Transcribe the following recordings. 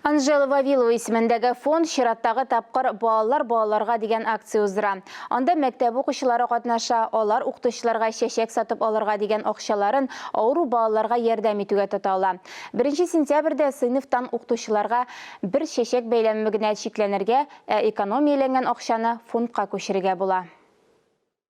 Анжела Вавилова исемендәге фонд чираттагы тапкыр Балалар балаларга дигән акция уздыра. Анда мәктәп укучылары катнаша, алар укытучыларга чәчәк сатып алырга дигән акчаларын авыру балаларга ярдәм итүгә тота ала. Беренче сентябрьдә сыйныфтан укытучыларга бер чәчәк бәйләме генә чикләнергә, ә экономияләнгән акчаны фондка күчерергә була.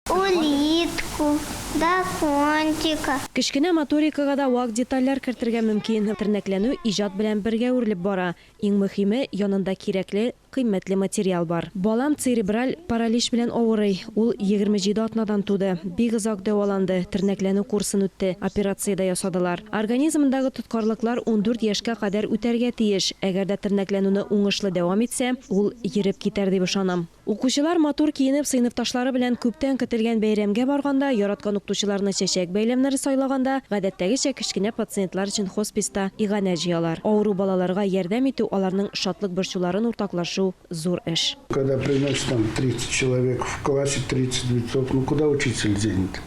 Улитку, дракончика. Кечкенә моторикага да вак детальләр кертергә мөмкин. Тернәкләнү иҗат белән бергә үрелеп бара. Иң мөһиме, янында кирәкле, кыйммәтле материал бар. Балам церебраль паралич белән авырый. Ул 27 атнадан туды. Бик озак дәваланды, тернәкләнү курсын үтте, операция дә ясадылар. Организмындагы тоткарлыклар 14 яшькә кадәр үтәргә тиеш. Әгәр дә тернәкләнүне уңышлы дәвам итсә, ул йөреп китәр дип ышанам. Укучылар матур киенеп сыйныфташлары белән күптән көтелгән бәйрәмгә барганда, яраткан укытучыларына чәчәк бәйләмнәре сайлаганда, гадәттәгечә кечкенә пациентлар өчен хосписта иганә җыялар. Авыру балаларга ярдәм итү, аларның шатлык-борчуларын уртаклашу, зур эш. Когда приносят там 30 человек в классе 30 цветов, ну куда учитель денет?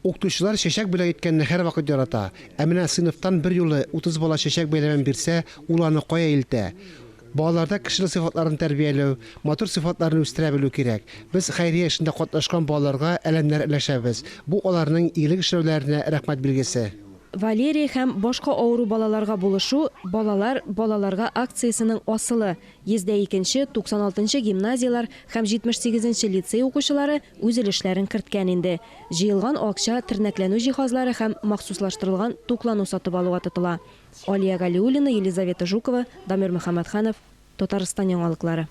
Укытучылар чәчәк бүләк иткәнне һәрвакыт ярата. Ә менә сыйныфтан берьюлы 30 бала чәчәк бәйләмен бирсә, ул аны кая илтә? Балаларда кешелек сыйфатларын тәрбияләү, матур сыйфатларны үстерә белү кирәк. Без хәйрия эшендә катнашкан балаларга әләмнәр өләшәбез. Бу аларның игелек эшләүләренә рәхмәт билгесе. Валерия һәм башка авыру балаларга булышу, Балалар, балаларга акциясенең асылы. 102 нче, 96 нчы гимназияләр һәм 78 нче лицей укучылары үз өлешләрен керткән инде. Җыелган акча тернәкләнү җиһазлары һәм махсуслаштырылган туклану сатып алуга тотыла. Алия Галиуллина, Елизавета Жукова, Дамир Мөхәммәтханов, Татарстан яңалыклары.